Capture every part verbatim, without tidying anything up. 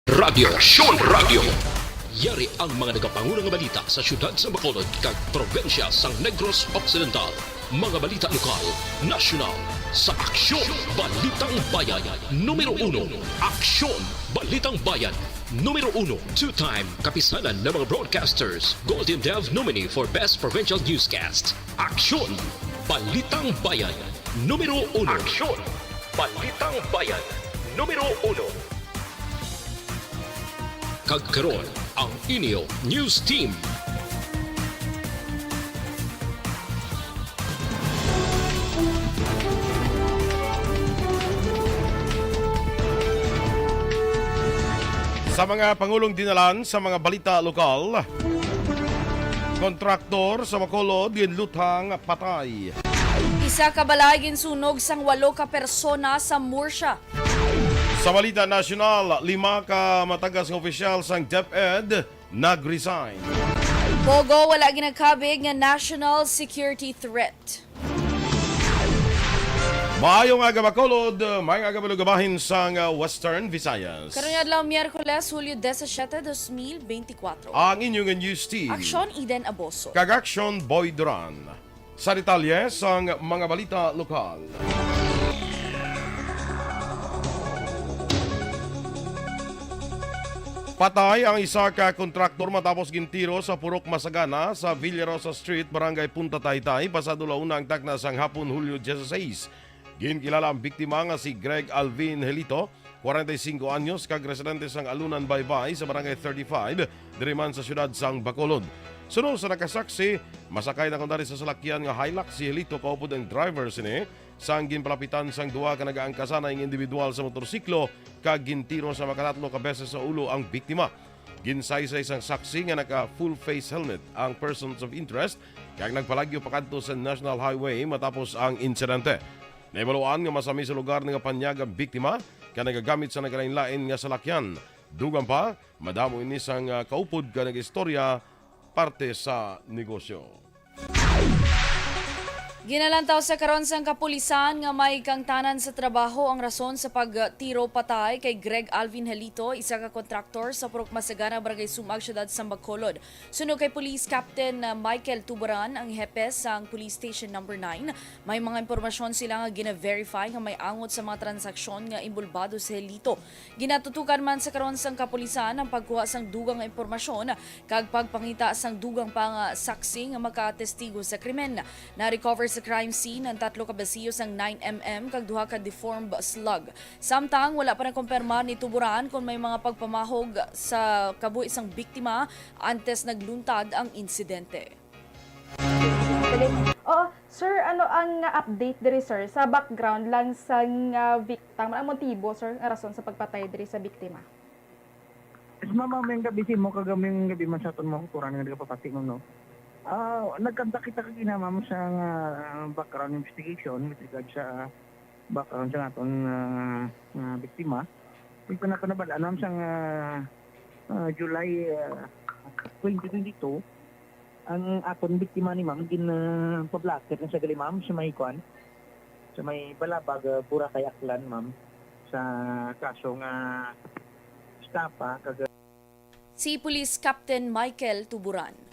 Radyo, Aksyon Radyo. Yari ang mga nagapangulo nga balita sa siyudad sa Bacolod kag probinsya sang Negros Occidental. Mga balita lokal, nasyonal, sa Aksyon Balitang Bayan. Numero uno, Aksyon Balitang Bayan. Numero uno, two-time kapisanan ng mga broadcasters, Golden Dove nominee for Best Provincial Newscast. Aksyon Balitang Bayan. Numero uno. Aksyon Balitang Bayan. Numero uno. Kag karon, ang inyo news team. Sa mga pangulong dinalan sa mga balita lokal, kontraktor sa Bacolod ginluthang patay. Isa ka balay ginsunog sang walo ka persona sa Murcia. Sa balita nasyonal, lima ka matagas nga opisyal sang DepEd nag-resign. Pogo wala ginakabig nga national security threat. Maayong aga, Bacolod. Maayong aga, mga bahin sang, uh, Western Visayas. Karong adlaw, Miyerkules, Hulyo disisiete, dos mil beintikwatro. Ang inyong news team. Aksyon, Eden Aboso. Kag Aksyon, Boy Duran. Sa detalye sang mga balita lokal. Patay ang isa ka kontraktor matapos gintiro sa Purok Masagana sa Villarosa Street, Barangay Punta Taytay, pasado la una ang takna sang hapon, Hulyo dieciséis. Ginkilala ang biktima nga si Greg Alvin Helito, kwarenta y singko anyos, kag residente sang Alunan Baybay sa Barangay thirty-five, diri man sa siyudad sang Bacolod. Suno sa nakasaksi, masakay na kuno sa salakyan nga Hilux si Helito, kaupod ang driver sini, sang ginpalapitan sang duha ka nagaangkasanay nga individual sa motorsiklo kag gintiro sa makatatlo ka beses sa ulo ang biktima. Ginsaysay sang saksi nga naka full face helmet ang persons of interest kag nagpalagyo pakadto sa National Highway matapos ang insidente. Nahibaluan nga masami sa lugar nagapanyag ang biktima kag nagagamit sa nagalainlain nga salakyan. Dugang pa, madamo ini sang, ah, kaupod ka nag-istorya parte sa negosyo. Ginalantaw sa karon sang kapulisan nga may kaangtanan sa trabaho ang rason sa pagtiro patay kay Greg Alvin Helito, isa ka kontraktor sa Purok Masagana, Barangay Sumag, Siyudad sang Bacolod. Suno kay Police Captain, uh, Michael Tuburan, ang hepe sang Police Station Number Nine, may mga impormasyon sila nga gina-verify nga may angot sa mga transaksyon nga inbolbado si Helito. Ginatutukan man sa karon sang kapulisan ang pagkuha sang dugang nga impormasyon kag pagpangita sang dugang pa nga saksi nga makatestigo sa krimen. Na-recover sa crime scene ang tatlo ka basiyo sang nine M M kag duha ka deformed slug. Samtang wala pa nakumpirmar ni Tuburan kon may mga pagpamahog sa kabuhi sang biktima antes nagluntad ang insidente. Oo, sir, ano ang update diri, sir, sa background lang sang, ah, victim, ang motibo, sir, nga rason sa pagpatay diri sa biktima? Yes, ma'am, ma'am, maayong gabi sa imo, kag maayong gabi man sa aton mga kautoran nga nagapabati, ma'am, no? Ah, nagkontak kita kagina, ma'am, sa, ah, background investigation with regard sa, ah, background sa aton, ah, ah, biktima. Ito na ko nabal-an, ma'am, sa, ah, ah, July, ah, twenty twenty-two, ang aton biktima ni ma'am gin, ah, pa-blotter na sa gali, ma'am, sa may kuan, sa may Balabag, ah, Boracay, Aklan, ma'am, sa kaso nga estafa kag Si Police Captain Michael Tuburan.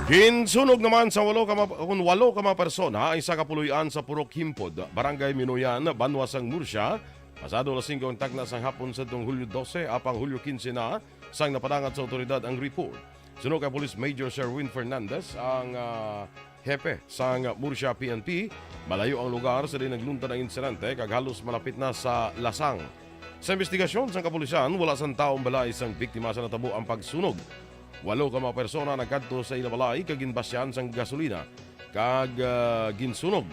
Ginsunog naman sa walo ka ma-, kun walo ka mga persona ang isa ka puloy-an sa Purok Himpod, Barangay Minuyan, banwa sang Murcia, pasado alas singko ang takna sang hapon sadtong Hulyo dose, apang Hulyo kinse na sang napadangat sa awtoridad ang report. Suno kay Police Major Sherwin Fernandez, ang, ah, hepe sang Murcia P N P, malayo ang lugar sa diin nagluntad ang insidente kag halos malapit na sa Lasang. Sa investigasyon sang kapulisan, wala sang tawo ang balay sang biktima sa natabo ang pagsunog. Walo ka mga persona nagkadto sa ila balay kag ginbasyan sang gasolina kag, ah, ginsunog.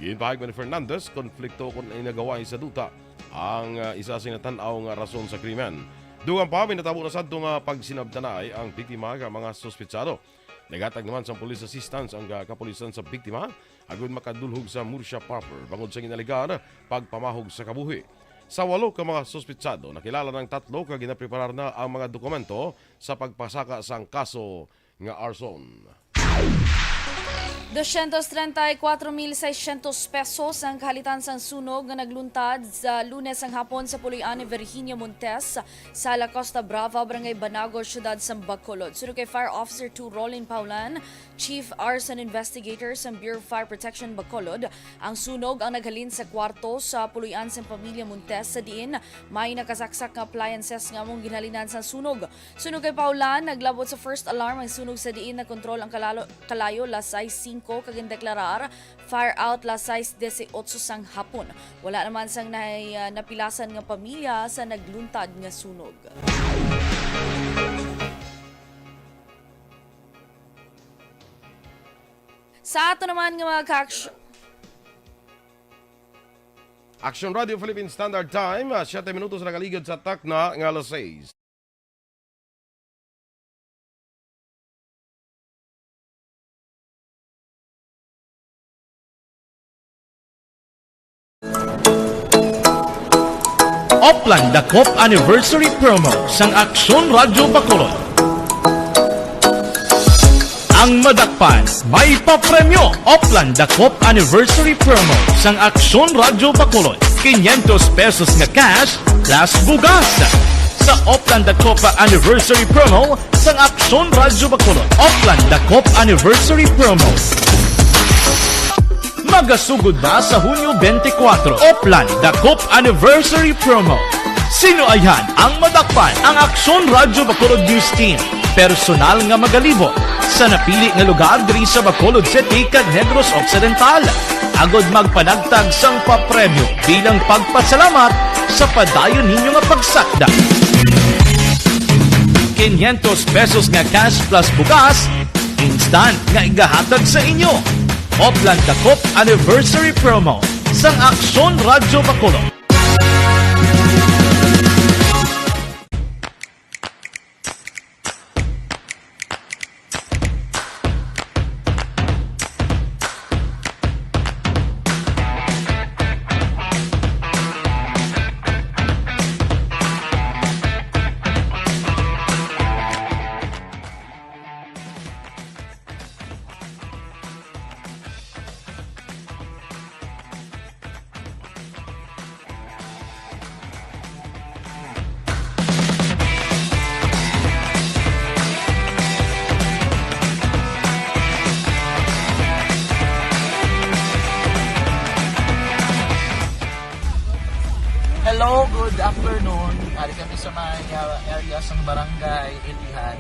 Ginpahayag man ni Fernandez, konflikto kon inagaway sa duta ang, ah, isa sing natan-aw nga rason sa krimen. Dugang pa, may natabo na sadto nga pagsinabtanay ang biktima kag mga suspetsado. Naghatag naman sang police assistance ang, ah, kapulisan sa biktima agud makadulhog sa Murcia proper bangod sa ginalegar pagpamahog sa kabuhi. Sa walo ka mga suspetsado, nakilala na ang tatlo kag ginapreparar na ang mga dokumento sa pagpasaka sang kaso nga arson. Doscientos treinta y cuatro mil seiscientos pesos ang kahalitan sang sunog nga nagluntad sa Lunes ang hapon sa Puloy-an ni Virginia Montes sa La Costa Brava, Barangay Banago, Siyudad sang Bacolod. Suno kay Fire Officer two Rollin Paulan, Chief Arson Investigator sang Bureau of Fire Protection Bacolod, ang sunog ang naghalin sa kwarto sa puloy-an sang pamilya Montes, sa diin may nakasaksak nga appliances nga among ginhalinan sang sunog. Suno kay Paulan, naglabot sa first alarm ang sunog, sa diin nakontrol ang kalalo-, kalayo las sais singko kag gindeklarar fire out las sais dieciocho sang hapon. Wala naman sang nay-, ah, napilasan nga pamilya sa nagluntad nga sunog. Sa ato naman nga mga ka-action, Action Radio Philippine Standard Time, ah, siyete minutos nakaligid sa takna nga alas sais. Oplan Dakop Anniversary Promo sang Aksyon Radyo Bacolod. Ang madakpan may papremyo. Oplan Dakop Anniversary Promo sang Aksyon Radyo Bacolod. Quinientos pesos nga cash plus bugas. Sa Oplan Dakop Anniversary Promo sang Aksyon Radyo Bacolod. Oplan Dakop Anniversary Promo. Magasugod na sa Hunyo twenty-four. Oplan Dakop Anniversary Promo. Sino ayhan ang madakpan? Ang Aksyon Radyo Bacolod News Team, personal nga magalibot sa napili nga lugar diri sa Bacolod City kag Negros Occidental, agod magpanagtag sang papremyo bilang pagpasalamat sa padayon ninyo nga pagsakda. Quinientos pesos nga cash plus bugas, instant nga igahatag sa inyo. Oplan Dakop Anniversary Promo sang Aksyon Radyo Bacolod. Hello, good afternoon. Ari kami sa may, uh, area sa Barangay Ilihan.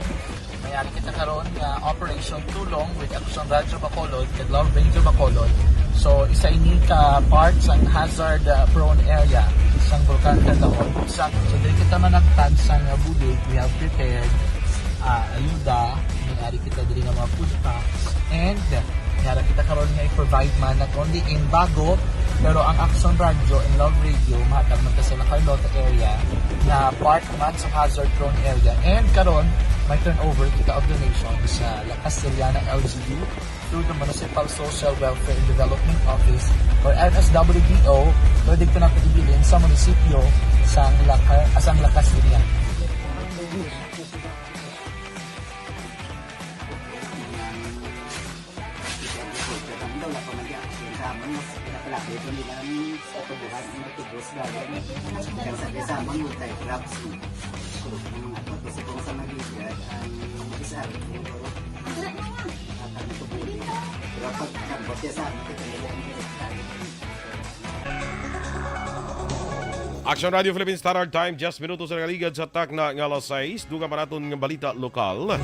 May ari kita karon nga Operation Tulong with Aksyon Radyo Bacolod kag Love Radio Bacolod. So, isa ini ka part sang hazard, uh, prone area sang Bulkan Canlaon. Sa, so, diri kita managtag sang, uh, bulig. We have prepared, uh, ayuda. May ari kita diri nga mga food packs. And may ari kita karon nga i-provide man not only in Bago, pero ang Aksyon Radyo and Love Radio, mahatag man ta sa La Carlota area, nga part man sa hazard prone area. And karon, may turnover kita of donation sa La Castellana L G U through the Municipal Social Welfare and Development Office or M S W D O, pwede ko na ibilin sa munisipyo sa La Ca-, sa La Castellana. Ito ang resulta ng daw na pamagyan ko sa mga pinapalapit ng ilang katubuhan ang matubos bagay. Ang sabi sa amang multi-crops. Ang ato sa kung sa magigad, ang mag-isa, ang turo. At ang tubuli. Pero pag nagkambot siya sa amin, ito nila ang direkta. Action Radio Philippine Standard Time, diyes minutos na nakaligad sa takna nga alas sais. Dugang pa naton nga balita lokal.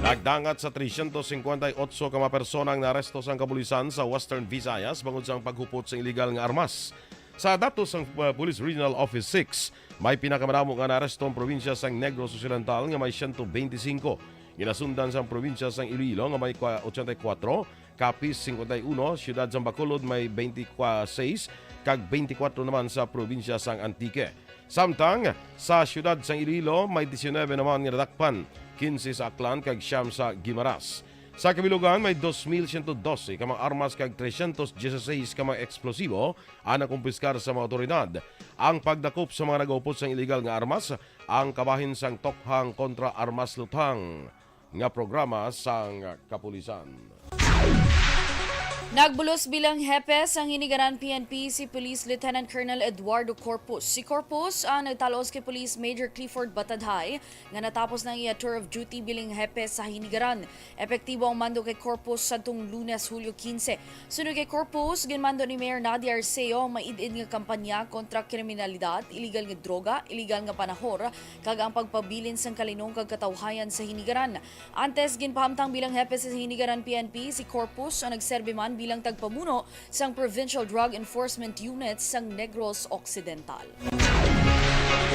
Nagdangat sa trescientos cincuenta y ocho ka mga persona ang naaresto sang kapulisan sa Western Visayas bangod sang paghupot sa iligal nga armas. Sa datos sang, uh, Police Regional Office six, may pinakamadamo nga naaresto ang probinsya sang Negros Occidental nga may siyento bente singko. Ginasundan sang probinsya sang Iloilo nga may kwa-, ochenta y kuwatro, Capiz, singkwenta y uno, siyudad sang Bacolod may bente y seis, kag bente y kuwatro naman sa probinsya sang Antique. Samtang sa siyudad sang Iloilo may diecinueve naman nga nadakpan, quince sa Aklan kag siyam sa Guimaras. Sa kabilugan may dos mil siyento dose ka mga armas kag trescientos dieciséis ka mga eksplosibo ang nakumpiskar sa mga otoridad. Ang pagdakop sa mga nagaupod sang iligal nga armas ang kabahin sang Tokhang kontra Armas Luthang nga programa sang kapulisan. Nagbulos bilang hepe sang Hinigaran P N P si Police Lieutenant Colonel Eduardo Corpus. Si Corpus ang nagtalos kay Police Major Clifford Batadhay nga natapos na ang iya tour of duty bilang hepe sa Hinigaran. Epektibo ang mando kay Corpus sadtong Lunes, Hulyo quince. Suno kay Corpus, ginmando ni Mayor Nadia Arceo ang maid-id nga kampanya kontra kriminalidad, iligal nga droga, iligal nga panahor, kag ang pagpabilin sang kalinong kag katawhayan sa Hinigaran. Antes, ginpahamtang bilang hepe sa Hinigaran P N P si Corpus, ang nagserbi man bilang tagpamuno sang Provincial Drug Enforcement Unit sang Negros Occidental.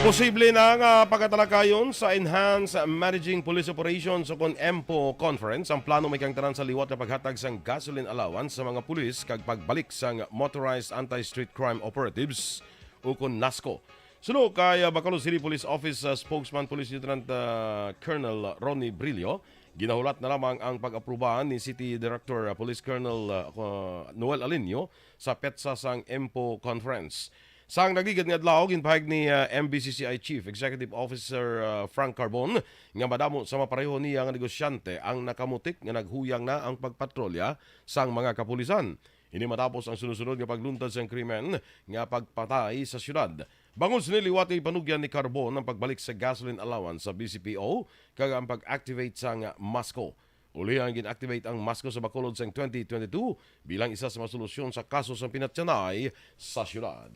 Posible na nga pagatalakayon sa Enhanced Managing Police Operations o kon EMPO Conference ang plano may kang tanan sa liwat nga paghatag sang gasoline allowance sa mga pulis kag pagbalik sang Motorized Anti-Street Crime Operatives o kon NASCO. Suno kay, ah, Bacolod City Police Office, ah, Spokesman Police Lieutenant, ah, Colonel Ronnie Brillo, ginahulat na lamang ang pag-aproba ni City Director, ah, Police Colonel, ah, Noel Alinio sa petsa sang EMPO Conference. Sang nagligad nga adlaw, ginpahayag ni, ah, M B C C I Chief Executive Officer, ah, Frank Carbon nga madamo sa mapareho niya nga negosyante ang nakamutik nga naghuyang na ang pagpatrolya sang mga kapulisan. Ini matapos ang sunod-sunod nga pagluntad sang krimen nga pagpatay sa siyudad. Bangod sini, liwat nga ipanugyan ni Carbon ang pagbalik sa gasoline allowance sa B C P O kag ang pag-activate sang MASCO. Uli ang gin-activate ang MASCO sa Bacolod sang twenty twenty-two bilang isa sa mga solusyon sa kaso sang pinatyanay sa siyudad.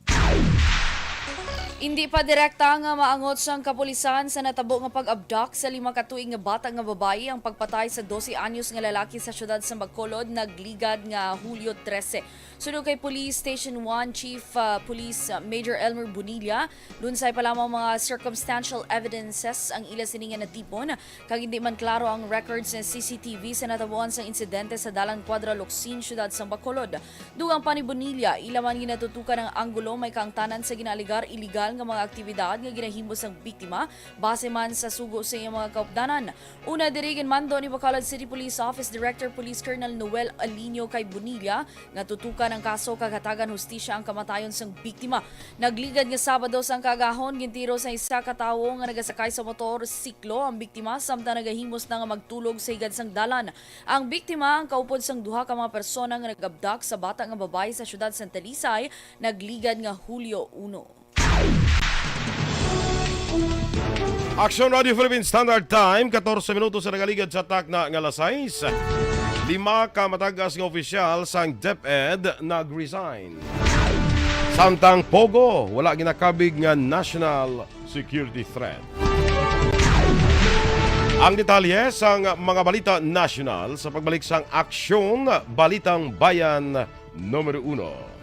Indi pa direkta nga maangot sang kapulisan sa natabo nga pag-abduct sa lima ka tuig nga bata nga babayi ang pagpatay sa dose anyos nga lalaki sa siyudad sa Bacolod nagligad nga Hulyo trese. Suno kay Police Station one Chief, ah, Police, ah, Major Elmer Bonilla, lunsay pa lamang mga circumstantial evidences ang ila sini nga natipon, kag hindi man klaro ang records sa C C T V sa natabuan sang insidente sa Dalan Cuadra, Locsin, siyudad sang Bacolod. Dugang pa ni Bonilla, ila man ginatutukan ang anggulo may kaangtanan sa ginaalegar iligal nga mga aktibidad nga ginahimo sang biktima, base man sa sugo sa iyang mga kaupdanan. Una diri, ginmando ni Bacolod City Police Office Director Police Colonel Noel Alinio kay Bonilla nga tutukan ang kaso kag hatagan hustisya ang kamatayon sang biktima. Nagligad nga Sabado sang kaagahon, gintiro sa isa ka tawo nga nagasakay sa motor siklo ang biktima samtang nagahimos na nga magtulog sa higad sang dalan. Ang biktima ang kaupod sang duha ka mga persona nga nag-abduct sa bata nga babayi sa siyudad sang Talisay, nagligad nga Hulyo uno. Action Radio Philippine Standard Time, katorse minutos sa nagaligad sa takna nga alas sais. Lima ka matag-as nga opisyal sang DepEd nag-resign. Samtang Pogo, wala ginakabig nga national security threat. Ang detalye sang mga balita nasyonal sa pagbalik sang Aksyon Balitang Bayan Numero Uno.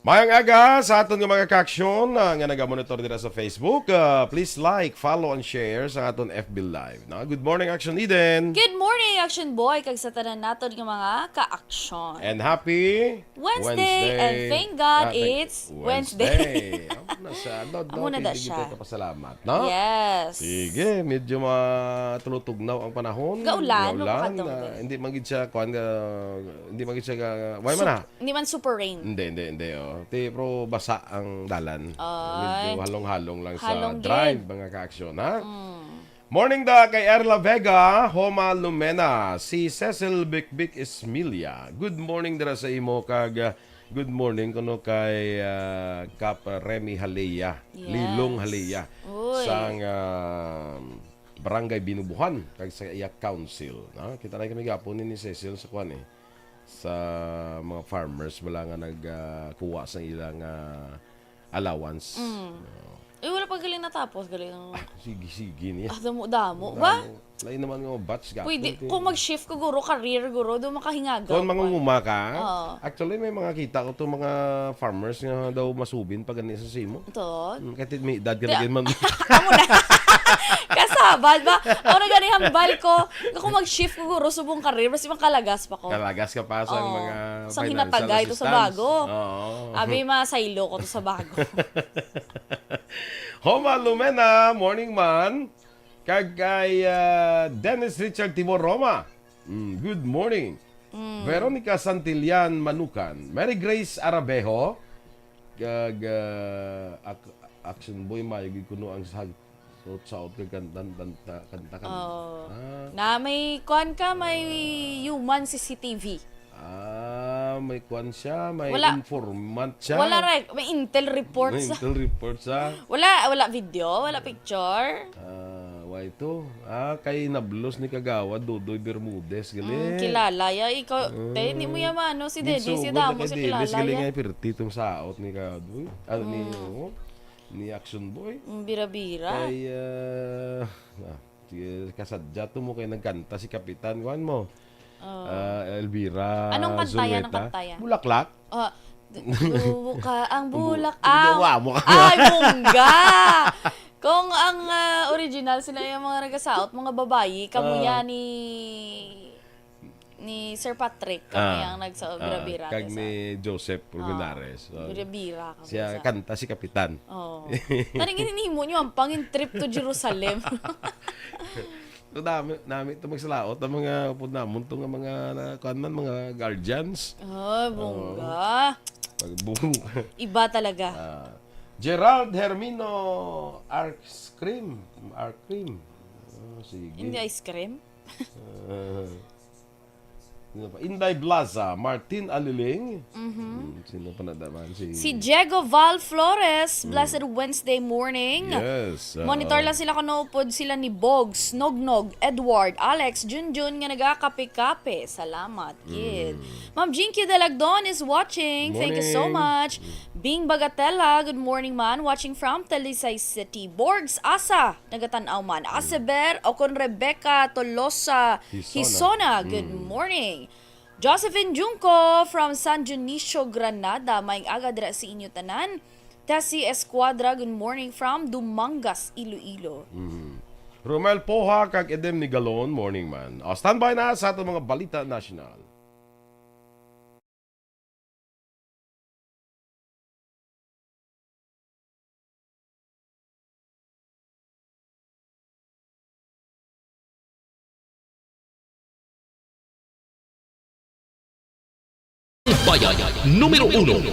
Mayong aga sa aton nga mga ka-aksyon, ah, nga nagamonitor dira sa Facebook. Ah, please like, follow, and share sa aton F B Live, no? Good morning, Action Eden. Good morning, Action Boy, kag sa tanan naton nga mga ka-aksyon. And happy Wednesday, Wednesday. And thank God Ah, thank it's Wednesday. Wednesday. Amo na siya. No, no, Amo na da pwede siya. Kita pasalamat, no? Yes. Sige, medyo matulutugnaw ang panahon. Gaulan, Gaulan, makakadto ah, din. Hindi man gid siya, kuwan, ah, hindi man gid siya, ah, why man Sup-, na? Hindi man super rain. Hindi, hindi, hindi, oh. Ti, pero basa ang dalan. Ay. Medyo halong-halong lang sa Halong drive, gid. Mga ka-aksyon, ha? Mm. Morning da kay Erla Vega, Homa Lumena, si Cecil Bikbik Esmilia. Good morning dira sa imo kag, ah, good morning kuno kay, ah, Kap Remy Halea, Yes. Lilong Halea, Uy. Sang, ah, Barangay Binubuhan kag sa iya council, no? Kita na kami gapon ni Cecil sa kwan eh, sa mga farmers bala nga nag, ah, kuha sa ilang, ah, allowance. Mm. No? Eh, wala pa galing natapos, galing ang Ah, sige, sige niya. Ah, damo-damo. Damo. Ba? Lain naman nga batch gapon Pwede, ti. Kung mag-shift ko, guro, career, guro, do makahingaga. Kung mangunguma ka, Oo. Actually, may mga kita ko to mga farmers nga daw masubin pa gani sa simo. To? Mm, kahit may edad ka na Ti-, ganyan man. Amo na. Kasabad ba? Ako na gani hambal ko. Kung mag-shift ko, guro, subong career, mas makalagas pa ko. Kalagas ka pa sa Oo. mga Sang financial hinatagay to sa assistance. Bago. Oo. Abi, masaylo ko to sa bago. Homa Lumena, morning man. Kag kay, ah, Dennis Richard Timor Roma. Mm, good morning. Mm. Veronica Santillan Manukan. Mary Grace Arabejo. Kag, ah, ak-, Action Boy, mayo gid kuno ang sa, suot-suot kag kanta, kanta, kanta, kanta. Oh. Ah. Na may kuan ka, may human C C T V. Ah, may kuan siya, may Wala. Informant siya. Wala, rek, may intel report May sa. Intel report sa. Wala, wala video, wala picture. Ah, why to? Ah, kay nablos ni Kagawad Dodoy Bermudez gali. Mm, kilala ya ikaw. Te, hindi mo yaman, no? Si Dennis, si Ginsugod Damo, na si kay Dennis kilala gali ya. Nga pirti tong saot ni Kagawad. Ano ni, oh, ni Action Boy. Mm, bira-bira. Kay, ah, ah, sige, kasadya to mo kay nagkanta si Kapitan, kuan mo. Oh. Ah, Elvira Anong kanta yan? Anong Zulueta. kanta yan? Bulaklak. Ah, buka ang bulak. Hindi, Aw. wa mo ka. Ay, bongga! Kung ang ah, original sila yung mga nagasaot, mga babayi, kamo Ah. yan ni ni Sir Patrick, kamo Ah. yang nagsaot, Ah, bira-bira. kag Sa- ni Joseph Ah, Urminares. Oh. bira-bira kamo Siya sa- kanta si Kapitan. Oh. Taning ininimo nyo ang pangin trip to Jerusalem. So, dami, dami ito magsalaot ang mga upod namon to nga mga na, kuan man, mga guardians. Oh, bongga. Pag bu- Iba talaga. Ah, Gerald Hermino Arcream. Arcream. Oh, sige. Hindi ice cream? Ah, sino pa? Inday Blaza, Martin Aliling. Hmm, sino pa na naman? Si, Si Diego Val Flores, blessed Wednesday morning. Yes. ah, Monitor lang sila kung naupod sila ni Bogs, Nognog, Edward, Alex, Junjun nga nagakape-kape. Salamat, kid. Ma'am Jinky Dalagdon is watching. Thank you so Morning. much. Bing Bagatella, good morning, man. Watching from Talisay City. Borgs, asa? Nagatan-aw man. Aseber, o kon Rebecca Tolosa Hisona. Hisona, good morning. Josephine Junco from San Dionisio, Granada. Maayong aga dira sa inyo tanan. Tessie Escuadra, good morning from Dumangas, Iloilo. Mhm. Romel Poha kag Edem Nigalon, morning man. O, standby na sa atong mga balita nasyonal. Bayan numero uno.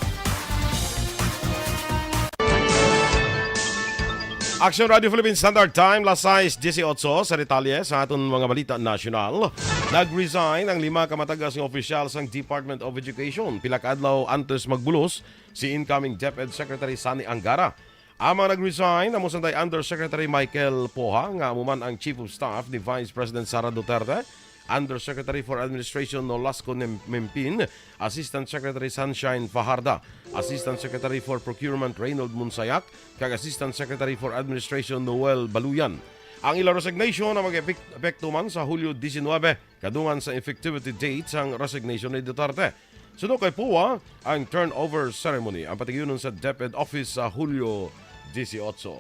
Action Radio Philippine Standard Time, las sais dieciocho. Sa detalye sa aton mga balita nasyonal, nag-resign ang lima ka matagas nga opisyal sang Department of Education pila ka adlaw antes magbulos si incoming DepEd Secretary Sonny Angara. Ang mga nag-resign amo sanday Undersecretary Michael Poha, nga amo man ang Chief of Staff ni Vice President Sara Duterte, Undersecretary for Administration Nolasco Nem- Mempin, Assistant Secretary Sunshine Fajarda, Assistant Secretary for Procurement Reynold Munsayak, kag Assistant Secretary for Administration Noel Baluyan. Ang ilang resignation ang mag-epek-, epekto man sa Hulyo diecinuebe, kadungan sa effectivity date sang resignation ni Duterte. Suno kay Poha, ang turnover ceremony ang patigayunon sa DepEd office sa Hulyo dieciocho.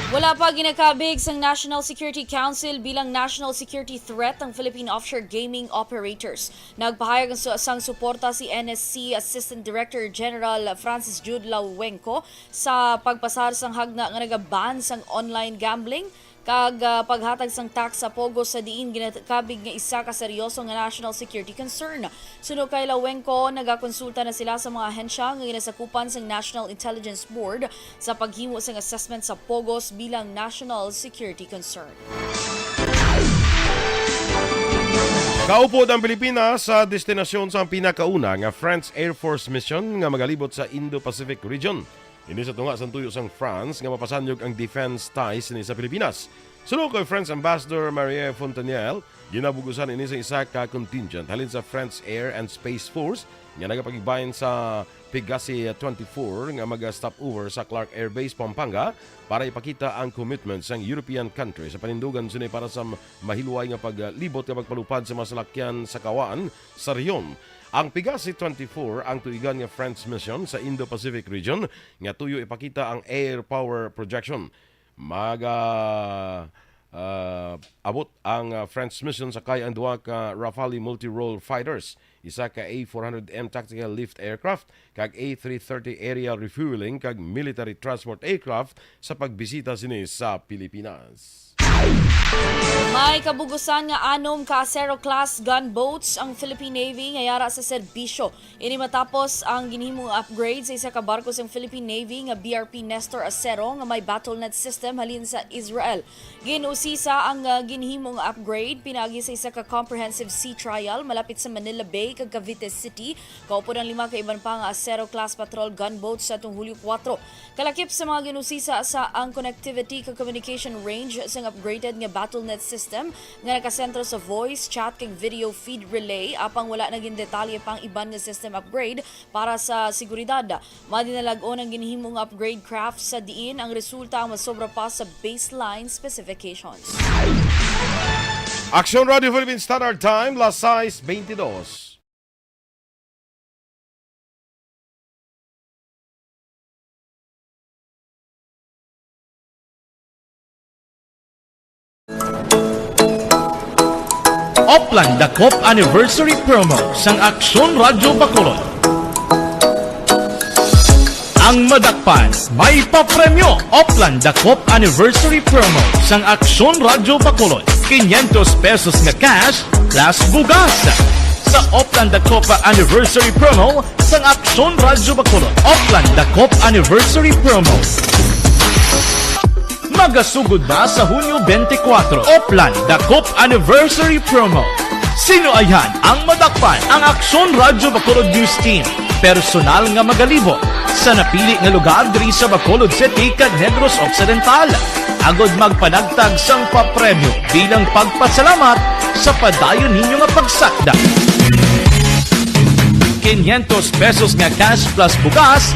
Wala pa ginakabig sang National Security Council bilang national security threat ang Philippine offshore gaming operators. Nagpahayag ang su- sang suporta si N S C Assistant Director General Francis Jude Lawenco sa pagpasar sang hagna nga nagaban sang online gambling kag ah, paghatag sang tax sa POGOs sa diin ginakabig nga isa ka seryoso nga national security concern. Suno kay Lawenco, nagakonsulta na sila sa mga ahensya nga ginasakupan sang National Intelligence Board sa paghimo sang assessment sa POGOs bilang national security concern. Kaupod ang Pilipinas sa destinasyon sa pinakauna nga French Air Force mission nga magalibot sa Indo-Pacific region. Ini sa tunga sang tuyo sang France nga mapasanyog ang defense ties ni sa Pilipinas. Suno kay French Ambassador Marie Fontaniel, ginabug-usan ini sa isa ka contingent halin sa French Air and Space Force nga nagapakigbahin sa Pegasi twenty-four nga maga-stop over sa Clark Air Base, Pampanga, para ipakita ang commitment sang European country sa panindugan sini para sa mahilway nga paglibot nga pagpalupad sa mga salakyan sa kawaan sa rehiyon. Ang Pegasi twenty-four ang tuigan nga French mission sa Indo-Pacific region nga tuyo ipakita ang air power projection. Maga ah, abot ang ah, French mission sakay ang duha ka Rafale multi-role fighters, isa ka A four hundred M tactical lift aircraft, kag A three thirty aerial refueling kag military transport aircraft sa pagbisita sini sa Pilipinas. May kabugusan nga anom ka Acero-class gunboats ang Philippine Navy nga yara sa serbisyo. Ini matapos ang ginhimo nga upgrade sa isa ka barko sang Philippine Navy nga B R P Nestor Acero nga may Battle Net system halin sa Israel. Gin-usisa ang, ah, ginhimo nga upgrade pinaagi sa isa ka comprehensive sea trial malapit sa Manila Bay kag Cavite City, kaupod ang lima ka iban pa nga Acero-class patrol gunboats sa atong Hulyo kuwatro. Kalakip sa mga ginusisa sa ang connectivity kag communication range sang upgraded nga Battle Net system nga nakasentro sa voice, chat, kag video feed relay, apang wala na gindetalye pa ang iban nga system upgrade para sa seguridad. Madinalag-on ang ginhimo nga upgrade craft sa diin ang resulta ang masobra pa sa baseline specifications. Aksyon Radio Philippine Standard Time, las sais beintidos. Oplan Dakop Anniversary Promo sang Aksyon Radyo Bacolod. Ang madakpan may papremyo. Oplan Dakop Anniversary Promo sang Aksyon Radyo Bacolod. Quinientos pesos nga cash plus bugas. Sa Oplan Dakop Anniversary Promo sang Aksyon Radyo Bacolod. Oplan Dakop Anniversary Promo. Magasugod na sa Hunyo twenty-four, Oplan Dakop Anniversary Promo. Sino ayhan ang madakpan? Ang Aksyon Radyo Bacolod News Team, personal nga magalibot sa napili nga lugar diri sa Bacolod City kag Negros Occidental, agod magpanagtag sang papremyo bilang pagpasalamat sa padayon ninyo nga pagsakdag. Quinientos pesos nga cash plus bugas,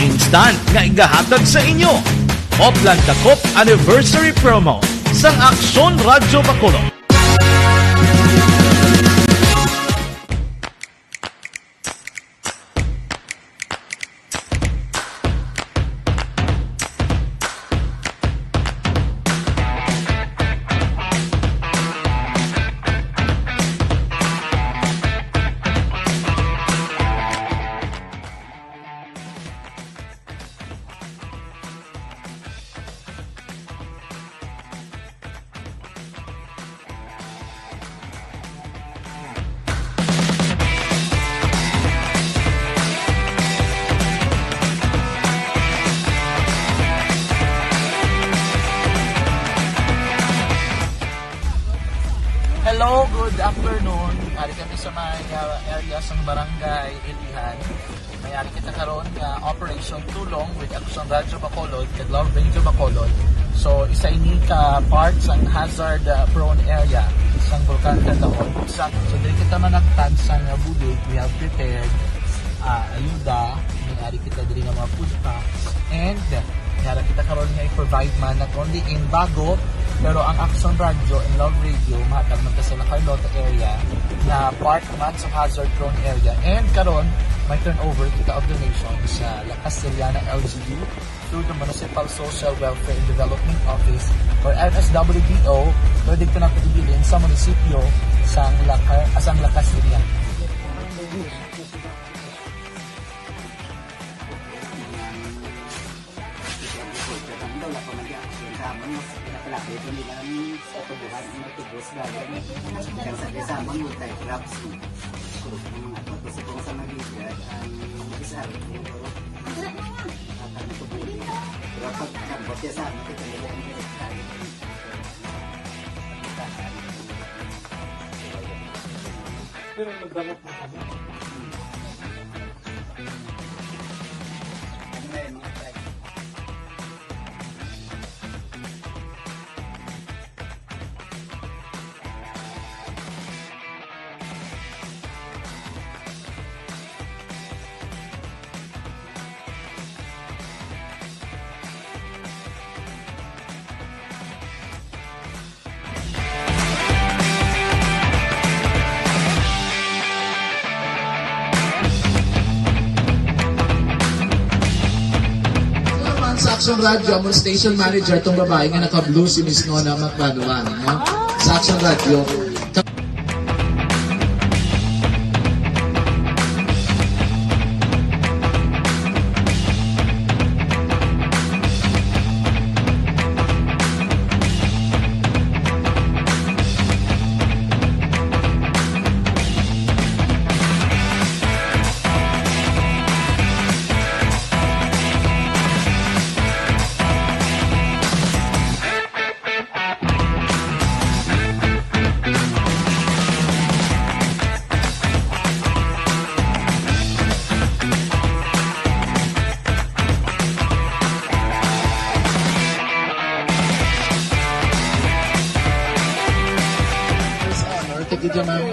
instant nga igahatag sa inyo. Oplan Dakop Anniversary Promo sang Aksyon Radyo Bacolod. Hello, good afternoon. Ari kami sa may, uh, area sa Barangay Ilihan. May ari kita karon nga Operation Tulong with Aksyon Radyo Bacolod kag Love Radio Bacolod. So, isa ini ka part sang hazard, uh, prone area sang Bulkan Canlaon. Sa, so, diri kita managtag sang, uh, bulig. We have prepared, uh, ayuda. May ari kita diri nga mga food packs. And, uh, yara kita karon nga i-provide man not only in Bago, pero ang Aksyon Radyo and Love Radio, mahatag man ta sa La Carlota area, na part man sa hazard prone area. And karon, may turnover kita of donation sa La Castellana L G U through the Municipal Social Welfare and Development Office or M S W D O, pwede ko na ibilin sa munisipyo sang La Ca-, sang La Castellana. Ang daw na pamagya, ang damon, mas pinapalapit, hindi lang sa tubuhan, ang matubos, gagawin. Ang sabi sa amon, multi-crops, eh. Ang mga pagkasubong sa magigad, ang mag-isa, ang puro, at ang tubuhan. Pero pag nabot siya sa amin, kita nila ang direkta. Pero magbangat na kami. Sa Aksyon Radyo, among station manager, tong babae nga naka-blue, si Miss Nona Macbanuan, no? Sa Aksyon Radyo. Sige, ma'am.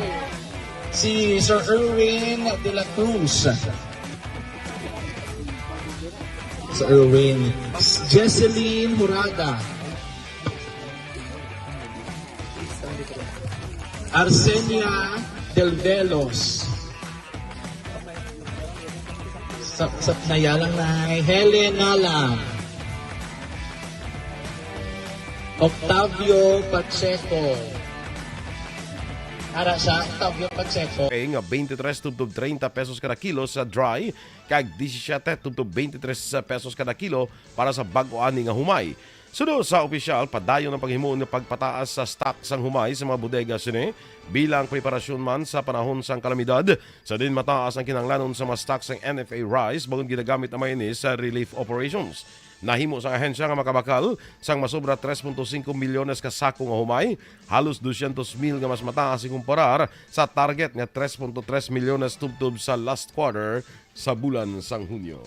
Si Sir Erwin de la Cruz. Sir Erwin. Jesseline Hurada. Arsenia Del Velos. Sa, sa, naya lang na. Helen Nalang. Octavio Pacheco. Ara siya, Octavio Pacheco. Okay, nga twenty-three tubtob thirty pesos kada kilo sa dry, kag disisiete tubtob twenty-three pesos kada kilo para sa bag-o ani nga humay. Suno sa opisyal, padayon ang paghimuon nga pagpataas sa stock sang humay sa mga bodega sini bilang preparasyon man sa panahon sang kalamidad. Sa din mataas ang kinahanglanon sa mga stock sang N F A rice bangod ginagamit naman ini sa relief operations. Nahimo sang ahensya nga makabakal sang masobra tres punto singko milyones ka sako nga humay, halos dosyentos mil nga mas mataas ikumparar sa target nga tres punto tres milyones tubtob sa last quarter sa bulan sang Hunyo.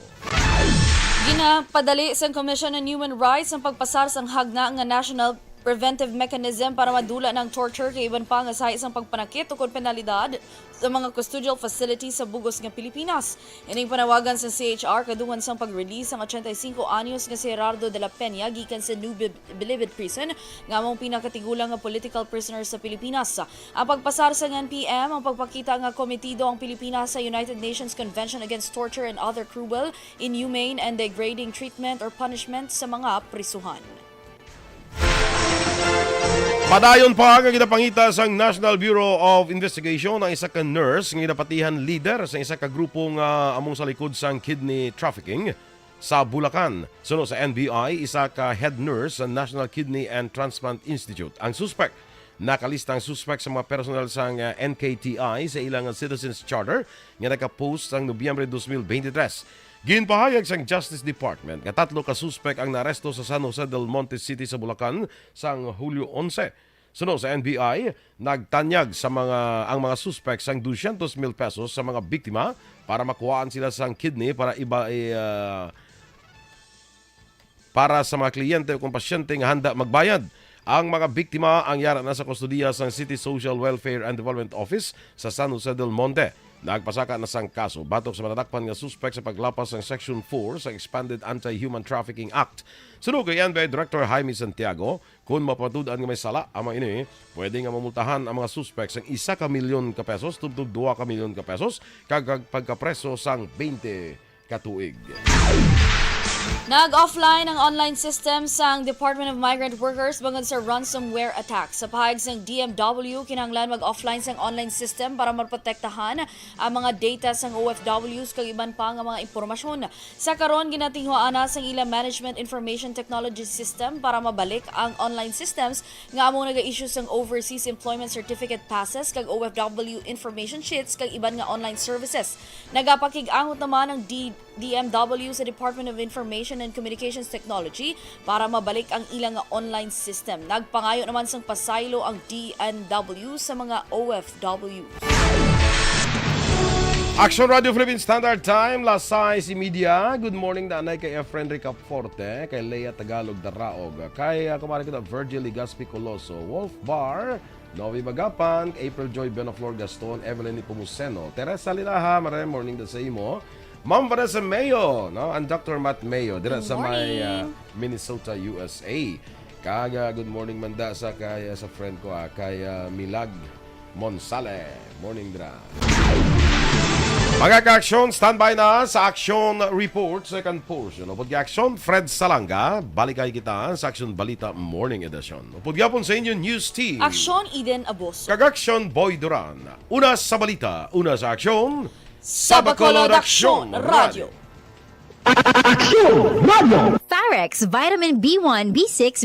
Ginapadali sang Commission on Human Rights ang pagpasar sang hagna nga national preventive mechanism para madula ang torture kag iban pa nga sahi sang pagpanakit ukon penalidad sa mga custodial facility sa bug-os nga Pilipinas. Ining panawagan sang C H R kadungan sang pag-release sang ochenta y cinco anyos nga si Gerardo de la Peña gikan sa New Bil-, Bilibid Prison, nga amo ang pinakatigulang nga political prisoner sa Pilipinas. Ang pagpasar sang N P M ang pagpakita nga komitido ang Pilipinas sa United Nations Convention Against Torture and Other Cruel, Inhumane, and Degrading Treatment or Punishment sa mga prisuhan. Padayon pa nga ginapangita sang National Bureau of Investigation ang isa ka nurse nga ginapatihan leader sa isa ka grupo nga among sa likod sang kidney trafficking sa Bulacan. Suno sa N B I, isa ka head nurse sa National Kidney and Transplant Institute ang suspek. Nakalista ang suspek sa mga personal sang, ah, N K T I sa ilang Citizens Charter nga nagka-post sang Nobyembre dos mil beintitrés. Ginpahayag sang Justice Department nga tatlo ka suspek ang naaresto sa San Jose del Monte City sa Bulacan sang Hulyo onse. Suno sa N B I, nagtanyag sa mga, ang mga suspek sang dosyentos mil pesos sa mga biktima para makuhaan sila sang kidney para iba, i-, ah, para sa mga kliyente o kung pasyente nga handa magbayad. Ang mga biktima ang yara na sa kustodiya sang City Social Welfare and Development Office sa San Jose del Monte. Nagpasaka na sang kaso batok sa madadakpan nga suspek sa paglapas sang Section four sa Expanded Anti-Human Trafficking Act. Suno kay N B I Director Jaime Santiago, kon mapatud-an nga may sala ang mga ini, pwede nga mamultahan ang mga suspek sang isa ka milyon ka pesos tubtob dua ka milyon ka pesos kag, kag pagkapreso sang twenty ka tuig. Nag-offline ang online system sang Department of Migrant Workers bangod sa ransomware attack. Sa pahayag sang D M W, kinahanglan mag-offline sang online system para maprotektahan ang mga data sang O F Ws kag iban pa nga mga impormasyon. Sa karon, ginatinguhaan na sang ila Management Information Technology System para mabalik ang online systems nga amo naga-issue sang Overseas Employment Certificate Passes kag O F W Information Sheets kag iban nga online services. Nagapakig-angot naman ang D-, D M W sa Department of Information and Communications Technology para mabalik ang ila nga online system. Nagpangayo naman sang pasaylo ang D M W sa mga O F W. Action Radio Philippine Standard Time, las sais y media. Good morning, Nanay, kay Efren Ricaforte, kay Lea Tagalog Daraog, kay, ah, kumare ko na Virgil Legaspi Coloso, Wolf Bar, Novi Magapan, April Joy Benoflor Gaston, Evelyn Nepomuceno, Teresa Linaha, maray morning da sa imo. Ma'am Vanessa Mayo, no? And Doctor Matt Mayo, dira Good sa may, ah, morning. Minnesota, U S A. Kag, ah, good morning man da sa kay, ah, sa friend ko, ah, kay, ah, Milag Monsale. Morning, dira. Mga ka-aksyon, standby na sa action report, second portion. Upod ka-aksyon, Fred Salanga, balikay kita sa Aksyon Balita Morning Edition. Upod gihapon sa inyo news team. Aksyon Eden Aboso. Kag Aksyon Boy Duran. Una sa balita, una sa aksyon, sa Bacolod Aksyon Radio. Aksyon Radio. Farex, Vitamin B one, B six,